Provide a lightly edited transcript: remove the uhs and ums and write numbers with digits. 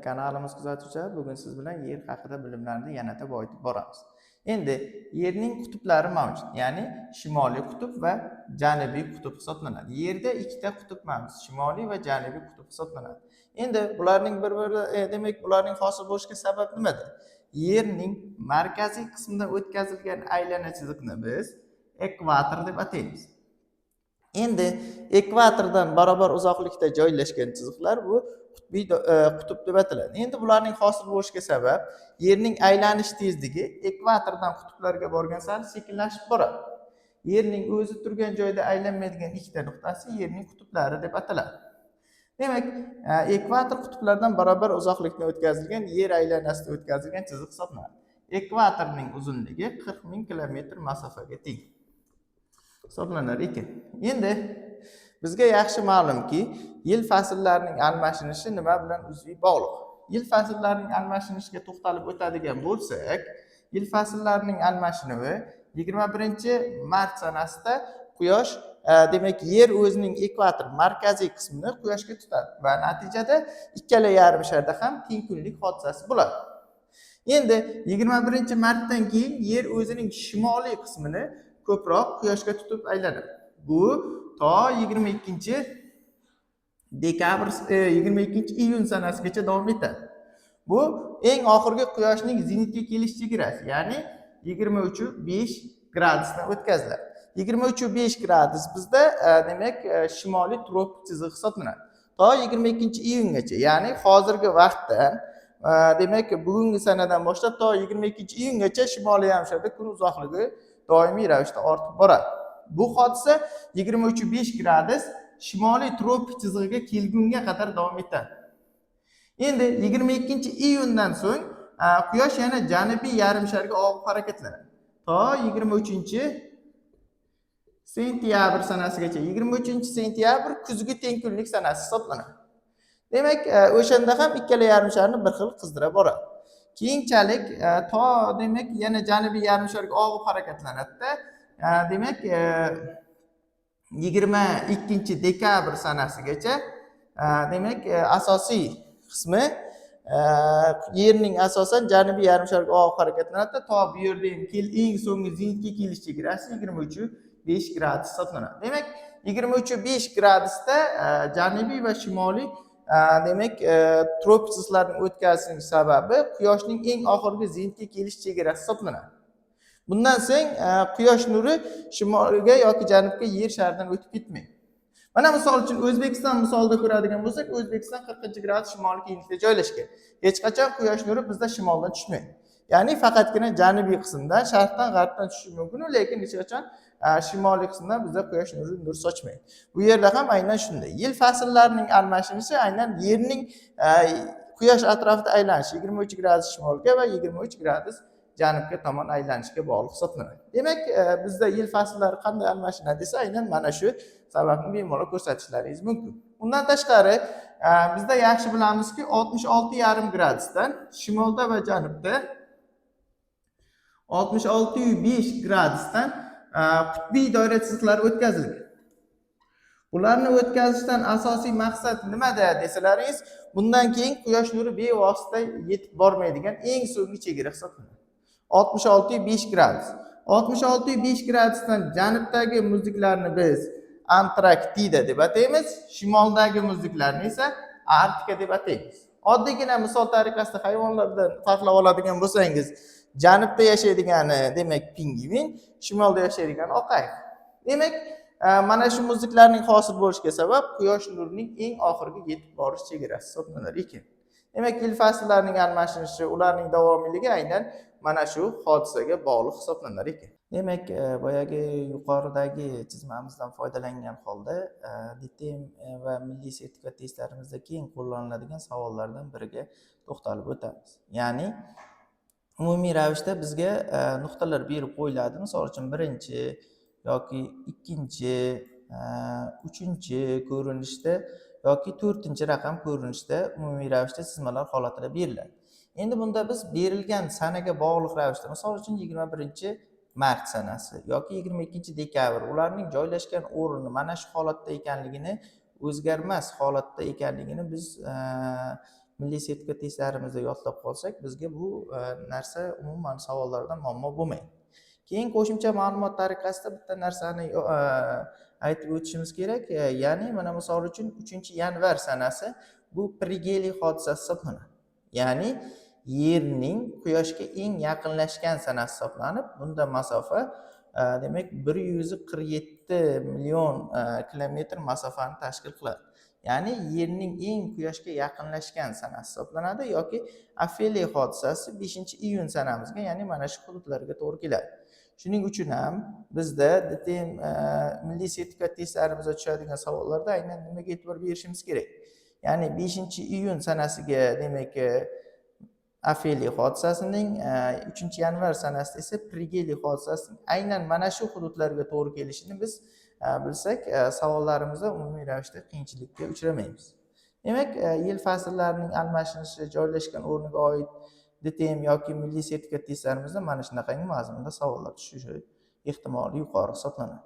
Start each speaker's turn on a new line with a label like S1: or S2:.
S1: Kanalimiz kuzatuvchilari, bugun siz bilan Yer haqida bilimlarni yanada boyitib boramiz. Endi Yerning qutblari mavjud, ya'ni shimoliy qutb va janubiy qutb hisoblanadi. Yerda ikkita qutb mavjud, shimoliy va janubiy qutb hisoblanadi. Endi bularning bir-biri, demak, bularning hosil bo'lishiga sabab nimada? Yerning markaziy qismidan o'tkazilgan aylana chiziqni biz ekvator deb ataymiz. Endi ekvatordan barobar uzoqlikda joylashgan chiziqlar bu qutbiy qutb deb ataladi. Endi bularning hosil bo'lishiga sabab Yerning aylanish tezligi ekvatordan qutblarga borgan sari sekinlashib boradi. Yerning o'zi turgan joyda aylanmaydigan ikkita nuqtasi Yerning qutblari deb ataladi. Demak, ekvator qutblardan barobar uzoqlikda o'tkazilgan Yer aylanasida o'tkazilgan chiziq hisoblanadi. Ekvatorning uzunligi 40 ming kilometr masofaga teng hisoblanar ekan. Endi bizga yaxshi ma'lumki, yil fasllarining almashinishi nima bilan uzviy bog'liq? Yil fasllarining almashinishiga to'xtalib o'tadigan bo'lsak, yil fasllarining almashinuvi 21 mart sanasida quyosh, demak, Yer o'zining ekvator markaziy qismini quyoshga tutadi va natijada ikkala yarim sharda ham teng kunlik hodisasi bo'ladi. Endi 21 martdan keyin Yer o'zining shimoliy qismini ko'proq quyoshga tutib aylanadi. Bu to 22 dekabr, 22 iyun sanasigacha davom etadi. Bu eng oxirgi quyoshning zenitga kelish chegarasi, ya'ni 23,5 gradusdan o'tkaziladi. 23,5 gradus bizda, demak, shimoliy tropik chizig'i hisoblanadi. To 22 iyungacha, ya'ni hozirgi vaqtdan, demak, bugungi sanadan boshlab to 22 iyungacha shimoliy yarim kun uzoqligi doimiy ravishda ortib boradi. Bu hodisa 23,5 gradus shimoliy tropik chizig'iga kelgunga qadar davom etadi. Endi 22 iyundan so'ng quyosh yana janubiy yarim sharga og'ib harakatlanadi. To 23 sentyabr sanasigacha. 23 sentyabr kuzgi teng kunlik sanasi hisoblanadi. Demak, o'shanda ham ikkala yarim sharni bir xil qizdira boradi. Keyinchalik, to, demak, yana janubiy yarim sharga og'ib harakatlanadida, demak, 22 dekabr sanasigacha, demak, asosiy qismi, Yerning asosan janubiy yarim sharga og'ib harakatlanadi, to bu yerda ham eng so'nggi zenitga kelish chegarasi 23,5 gradus hisoblanadi. Demak, 23,5 gradusda janubiy va shimoliy, demak, tropik chiziqlarning o'tkazishining sababi quyoshning eng oxirgi zenitga kelish chegarasi hisoblanadi. Bundan so'ng quyosh nuri shimolga yoki janubga Yer sharidan o'tib ketmaydi. Mana, misol uchun, O'zbekiston misolida ko'radigan bo'lsak, O'zbekiston 40 gradus shimoliy kenglikda joylashgan. Hech qachon quyosh nuri bizda shimoldan tushmaydi. Ya'ni faqatgina janubiy qismdan, sharqdan, g'arbdan tushishi mumkin, lekin hech qachon shimoliy qismdan bizda quyosh nuri nur sochmaydi. Bu yerda ham aynan shunday. Yil fasllarining almashinishi aynan Yerning quyosh atrofida aylanishi 23 gradus shimolga va 23 gradus janubga tomon aylanishga bog'liq hisoblanadi. Demak, bizda yil fasllari qanday almashinadi desa, aynan mana shu sababni bemalol ko'rsatishlaringiz mumkin. Undan tashqari, bizda yaxshi bilamizki, 66,5 gradusdan shimolda va janubda 66,5 gradusdan qutbiy doira chiziqlari o'tkazilgan. Ularni o'tkazishdan asosiy maqsad nimada desalaringiz, bundan keyin quyosh nuri bevosita yetib bormaydigan eng so'nggi chegara hisoblanadi. 66,5 gradus. 66,5 gradusdan janubdagi muzliklarni biz Antarktida deb ataymiz, shimoldagi muzliklarni esa Arktika deb ataymiz. Oddiygina misol tariqasida hayvonlardan farqlab oladigan bo'lsangiz, janubda yashaydigani, demak, pingvin, shimolda yashaydigani oq ayiq. Demak, mana shu muzliklarning hosil bo'lishiga sabab quyosh nurining eng oxirgi yetib borish chegarasi hisoblanar ekan. Demak, yil fasllarining almashinishi, ularning davomiyligi aynan mana shu hodisaga bog'liq hisoblanar ekan. Demak, boyagi yuqoridagi chizmamizdan foydalangan holda DTM va milliy sertifikat testlarimizda keng qo'llaniladigan savollardan biriga to'xtalib o'tamiz. Ya'ni umumiy ravishda bizga nuqtalar berib qo'yiladi. Misol uchun, birinchi yoki ikkinchi, uchinchi ko'rinishda yoki to'rtinchi raqam ko'rinishda umumiy ravishda chizmalar holatida beriladi. Endi bunda biz berilgan sanaga bog'liq ravishda, misol uchun, 21 mart sanasi yoki 22 dekabr, ularning joylashgan o'rni mana shu holatda ekanligini, o'zgarmas holatda ekanligini biz milliy sertifikat testlarimizda yodlab qolsak, bizga bu narsa umuman savollarda muammo bo'lmaydi. Keyin qo'shimcha ma'lumot tariqasida bitta narsani aytib o'tishimiz kerak. Ya'ni mana misol uchun 3 yanvar sanasi bu prigeliy hodisasi hisoblanadi. Ya'ni Yerning Quyoshga eng yaqinlashgan sanasi hisoblanib, bunda masofa demak 147 million kilometr masofani tashkil qiladi. Ya'ni Yerning eng Quyoshga yaqinlashgan sanasi hisoblanadi yoki afeliy hodisasi 5 iyun sanamizga, ya'ni mana shu hududlarga to'g'ri keladi. Shuning uchun ham bizda DTM milliy sertifikat testlarimizda tushadigan savollarda aynan nimaga e'tibor berishimiz kerak? Ya'ni 5 iyun sanasiga demak afeliy hodisasining, 3 yanvar sanasida esa prigeliy hodisasining aynan mana shu hududlarga to'g'ri kelishini biz bilsak, savollarimizda umumiy ravishda qiyinchilikka uchramaymiz. Demak, yil fasllarining almashinishi joylashgan o'rniga oid DTM yoki milliy sertifikat testlarimizda mana shunaqangi mazmunda savollar tushishi ehtimoli yuqori hisoblanadi.